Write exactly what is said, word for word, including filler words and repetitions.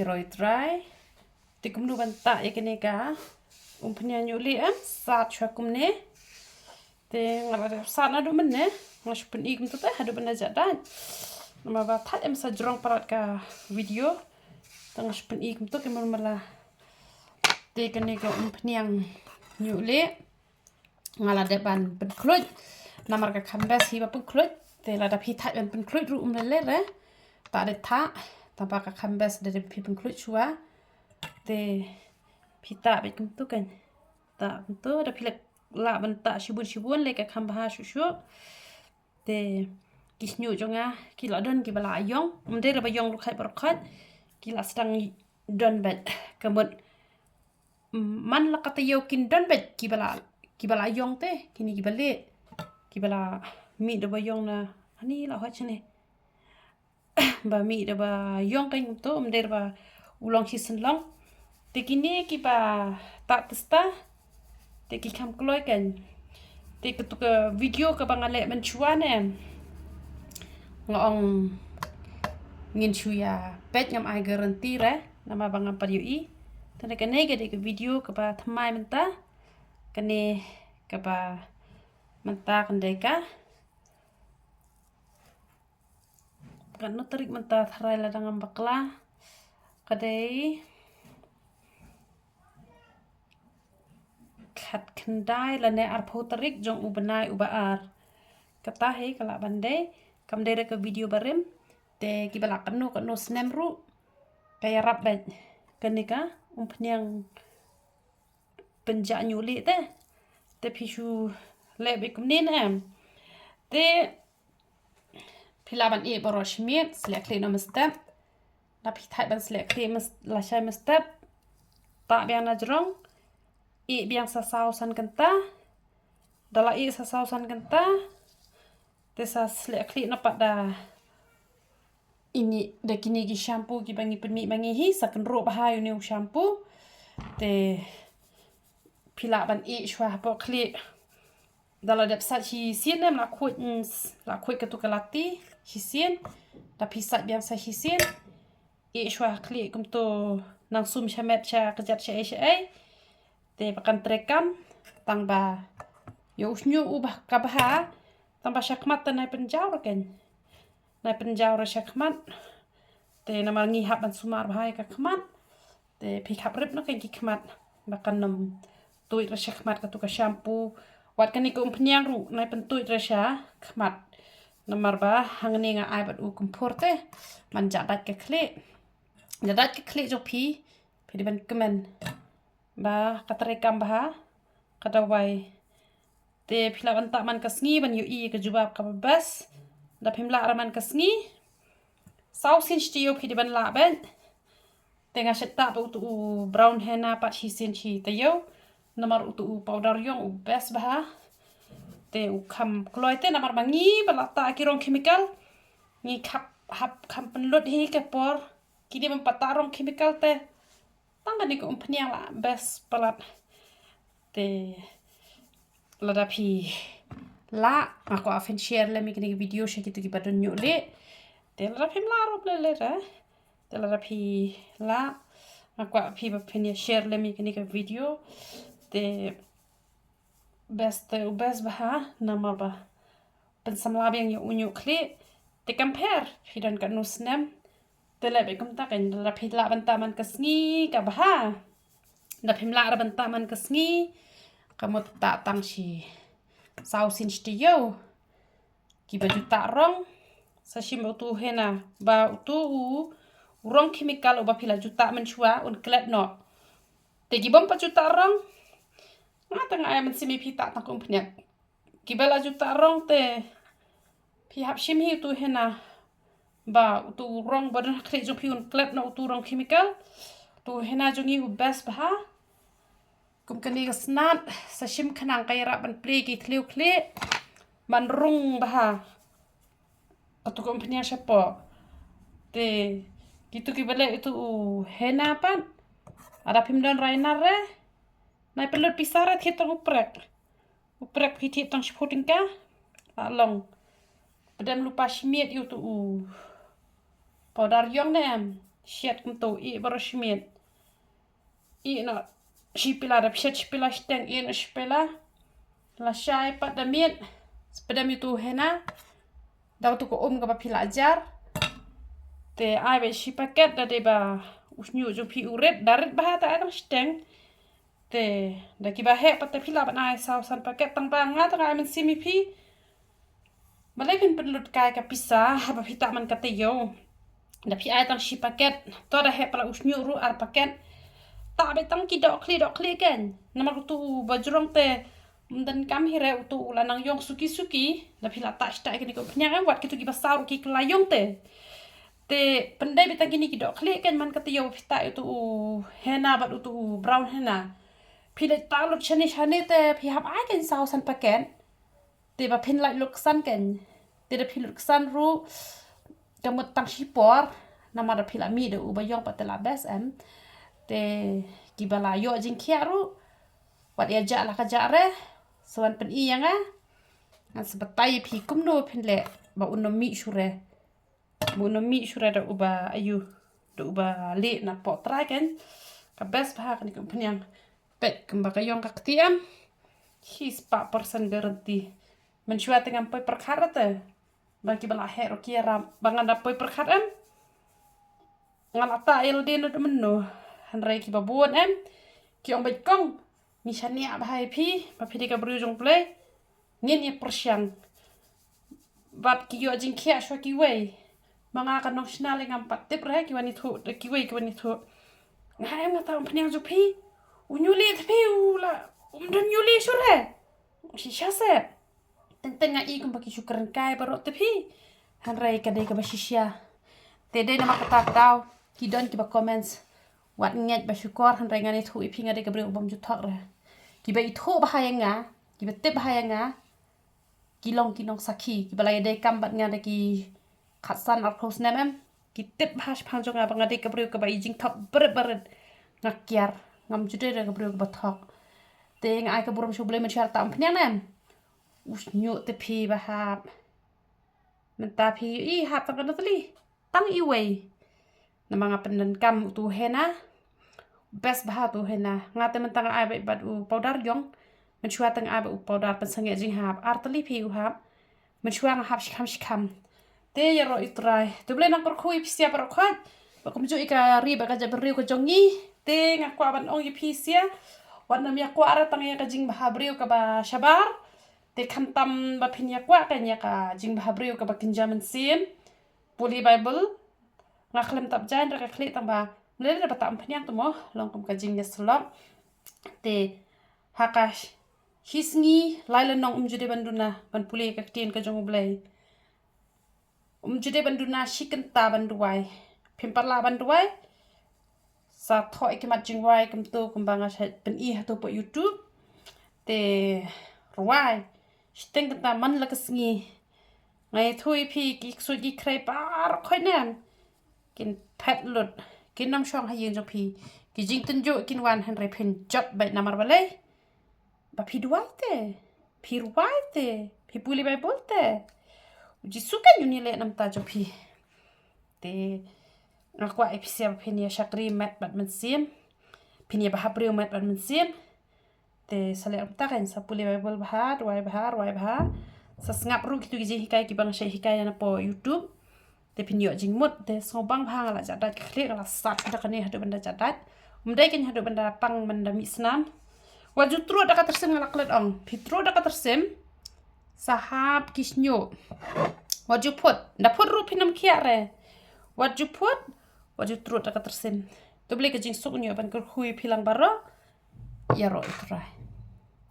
Roi trai. Te kumno ban tah ïa kane ka umphniang ñiuh lieh em, sat shuwa kumne. Te nga la dep sat naduh mynne, nga shu pyni kumto te haduh ban da jah dait. Namar ba thait em sa jrong palat ka video. Te nga shu pyni kumto ki murmala. Te kane ka umphniang ñiuh lieh nga la dep ban pynkhluit. Namar ka kham best hi ba pynkhluit. Te lada phi thait ban pynkhluit ruh um leh leh re. Ta dei ta, tangba ka kham best da dei phi pynkhluit shuwa. Te phi tah beit kumto kan. Tah kumto da phi lah ban tah shibun shibun leh ka kham bha shuh shuh. Te ki shñiuh jong nga ki la don kiba la ïong. Ym dei re ba ïong ruh khait ba ruh khait. Ki la sdang don beit ka mut. Mm, man la ka taïew kin don beit kiba la, kiba la ïong te, kine kiba lieh. Kiba la mih da ba ïong na, ani la hot shane. Ba mih da ba ïong kan to, ym dei re ba u long shi sien long. Te kine kiba tah testa, te ki kham kloi kan. Te katu ka video kaba nga leh mynshuwa ne. Nga ong ngin shu ïa peit, ngam ai guarantee re. Namar ba ngam pat ïohi. Te kane ka dei ka video kaba thymmai mynta. Kane kaba mynta kan dei ka, katno tarik mynta, tharai lada ngam bakla, ka dei khatkhyndai lane arphew tarik jong u bnai uba ar. Kata hi ka lah ban dei, kam dei re ka video barim. Te kiba lah katno katno snem ruh, ka ïarap beit kane ka umphniang pynjah ñiuh lieh te. Te phi shu leh beit kumne ne em. Te phi lah ban ïeh baroh shi miet, sleh khlieh noh mynstep. Da phi thait ban sleh khlieh myn-, lashai mynstep, tah biang na jrong, ïeh biang sa saw san kynta. Da la ïeh sa saw san kynta, te sa sleh khlieh noh pat da ini, da kine ki shampoo kiba ngi pynmih ma ngi hi, sa kynroh bha ïa une u shampoo. Te phi lah ban ïeh shuwa hapoh khlieh. Da la dep sait shisien em, la khuid, mm, s-, la khuid katu ka lati shisien. Da phi sait biang sa shisien. Ïeh shuwa khlieh kumto, nang sum shamet sha kjat shaei shaei. Te ba kan treikam, tang ba ïa u shñiuh u ba ka bha, tang ba shakhmat te nai pynjaw re kan. Nai pynjaw re shakhmat. Te namar ngi hap ban sumar bha ïa ka khmat. Te phi khap rip noh kan ki khmat. Ba kan nym tuid re shakhmat katu ka shampoo. Wat kane ka umphniang ruh nai pyntuid re shakhmat. Namar ba hangne nga ai bad u kumphur te. Man jah dait ka khlieh. Jah dait ka khlieh jong phi. Phi dei ban kmen ba ka treikam bha ka dawai. Te phi lah ban tah man ka sngi ban ïohi ka jubab kaba best. Da phim lah re man ka sngi, saw sien shi taïew phi dei ban lah beit. Te nga shait tah beit utu u brown henna pat shisien shi taïew. Namar utu u powder ïong u best bha. Te u kham kloi te namar ba ngi ba la tah ki rong chemical, ngi khap, hap kham pynlut hi ka por. Kine ba ym pat tah rong chemical te, tang kane ka umphniang la best palat. Te lada phi lah, nga kwah phin share lem ïa kane ka video sha kito kiba don ñiuh lieh. Te lada phim lah ruh leh leh re. Te lada phi lah, nga kwah phi ba phin ïa share lem ïa kane ka video. Te best te u best bha namar ba pynsamla biang ïa u ñiuh khlieh. Te kam pher phi don katno snem. Te leh beit kumta kan, da phi lah ban tah man ka sngi ka bha. Da phim lah re ban tah man ka sngi, ka mut tah tang shi saw sien shi taïew. Kiba ju tah rong, sa shim utu henna ba utu u rong chemical uba phi la ju tah mynshuwa un klet noh. Te kiba ym pat ju tah rong, nga te nga ai mynsiem ïa phi tah tang ka umphniang. Kiba la ju tah rong te phi hap shim hi utu henna ba utu u rong ba don ha khlieh jong phi un klet noh utu u rong chemical. Utu u henna jong ngi u best bha. Kum kane ka snat, sa shim khnang ka ïarap ban plie ki thliew khlieh, ban rung bha katu ka umphniang shapoh. Te kito kiba leh utu u henna pat, lada phim don rai nar re, nai pynlut pisa re thied tang u prek. U prek phi thied tang shiphew tyngka, la long. Pdem lypa shi miet ïa utu u powder ïong ne em. Shet kumto, ih baroh shi miet. Ih noh shi pila, da phi shet shi pila shiteng, ih noh shi pila. Lashai pat da miet. Spedem ïa utu u henna da utu ka um kaba phi la jar. Te ai beit shi paket, da dei ba u shñiuh jong phi u rit, da rit bha te ai tang shiteng. Te da kiba heh pat te phi lah ban ai saw san paket, tang ba nga tang ai mynsiem ïa phi. Balei phin pynlut kai ka pisa haba phi tah man ka taïew? Da phi ai tang shi paket, to da heh palat u shñiuh ruh, ar paket. Tah beit tang ki dohkhlieh dohkhlieh kein. Namar utu u bajrong te ym donkam hi re, utu u la nang ïong suki suki. Da phi la tah shi tah kine ki umphniang, em, wat kitu kiba saw ruh ki la ïong te. Te pyndei beit tang kine ki dohkhlieh kein man ka taïew, phi tah utu u henna bad utu u brown henna. Phi leit tah lut shane shane te phi hap ai kein saw san paket. Te ba phin lait lut ksan kein. Te da phi lut ksan ruh ka mut tang shipor. Namar da phi la mih da uba ïong pat te la best, em. Te kiba la ïoh jingkhiah ruh, wat ïa jah la ka jah re, sa wan pyni ïa nga. Ngan sa batai ïa phi kumno phin leh ba un ym mih shuh re. Ba un ym mih shuh re da uba, aïu, da uba lieh napoh trai kein. Ka best bha kane ka umphniang. Peit kumba ka ïong ka kti, em. Hi spah percent guarantee. Mynshuwa te ngam poi pyrkhat re te. Ba kiba la heh ruh ki ïarap ba ngan da poi pyrkhat, em. Nga la tah ïa lade na da mynno. Hynrei kiba bun, em, ki ong beit kong, ngi shaniah bha ïa phi ba phi dei ka briew jong U Blei. Ngin ïa pyrshang. Bad ki ïoh jingkhiah shuwa kiwei. Ma nga ka nongshna lei ngam pat tip re, ki wan ïathuh, kiwei ki wan ïathuh. Nga em, nga tah umphniang jong phi. U ñiulieh te phi u la, um don ñiulieh shuh re. Shisha se. Teng teng nga i kumba ki shu kren kai baroh te phi. Hynrei ka dei kaba shisha. Te dei namar kata ka daw ki don kiba comments, wat ngeit ba shukor, hynrei ngan ïathuh ïa phi, nga dei ka briew bym ju thok re. Kiba ithuh bha ïa nga, kiba tip bha ïa nga, ki long ki nongsakhi kiba la ïadei kam bad nga da ki khatsan arphew snem, em. Ki tip bha shaphang jong nga ba nga dei ka briew kaba i jingthok barit barit. Nga kiar, ngam ju dei re ka briew kaba thok. Te nga ai ka burom sha U Blei, mynshuwa tah umphniang, em. U shñiuh te phi ba hap. Mynta phi i hap tang kano tylli? Tang iwei. Namar nga pyndonkam utu u henna. Best bha utu u henna. Nga te mynta nga ai beit bad u powder ïong. Mynshuwa te nga ai beit u powder pynsangeh jinghap. Ar tylli phi u hap. Mynshuwa nga hap shikham shikham. Te ïaroh ïa U Trai. To U Blei nang kyrkhu ïa phi sha baroh khoit. Ba kumjuh ïa ka ri bad ka jaitbynriew ka jong ngi. Te nga kwah ban ong ïa phi sha, wat nym ïa kwah re tang ïa ka jingbhabriew kaba shabar. Te khamtam ba phin ïa kwah kein ïa ka jingbhabriew kaba kynja mynsiem. Pule Bible. Nga khlem tap jaiñ re ka khlieh tang ba mlei re ba tah umphniang te mo, long kum ka jingïasyllok. Te ha ka shi sngi lai lynnong um ju dei ban duna ban pule ka ktien ka jong U Blei. Um ju dei ban duna shi kynta ban duwai. Phim pat lah ban duwai, sa thoh ïa ki mat jingwai kumto kumba nga sa pyni hato poh YouTube. Te rwai shiteng kynta man la ka sngi. Nga ïathuh ïa phi, ki ksuid ki khrei baroh khoit ne em kin phet lut. Kin nym shong ha ïing jong phi. Ki jingtynjuh kin wan, hynrei phin jop beit. Namar balei? Ba phi duwai te, phi rwai te, phi pule Bible te. U Jisu kein un ïaleh na bynta jong phi. Te nga kwah ïa phi sha ba phin ïa shakri met bad mynsiem. Phin ïa bhabriew met bad mynsiem. Te sa leh kumta kein, sa pule Bible bha, duwai bha, rwai bha. Sa sngap ruh kito ki jinghikai kiba nga shait hikai napoh YouTube. Te phin ïoh jingmut. Te sngewbang bha, nga la jah dait ka khlieh, nga la sat da kane haduh ban da jah dait. Um dei kein haduh ban da pang, ban da mih snam. Wat ju trud da ka tyrsim, nga la klet ong. Phi trud da ka tyrsim, sa hap ki shñiuh. Wat ju phut. Da phut ruh phin nym khiah re. Wat ju phut. Wat ju trud da ka tyrsim. To U Blei ka jingsuk un ïoh ban kyrkhu ïa phi lang baroh. Ïaroh ïa U Trai.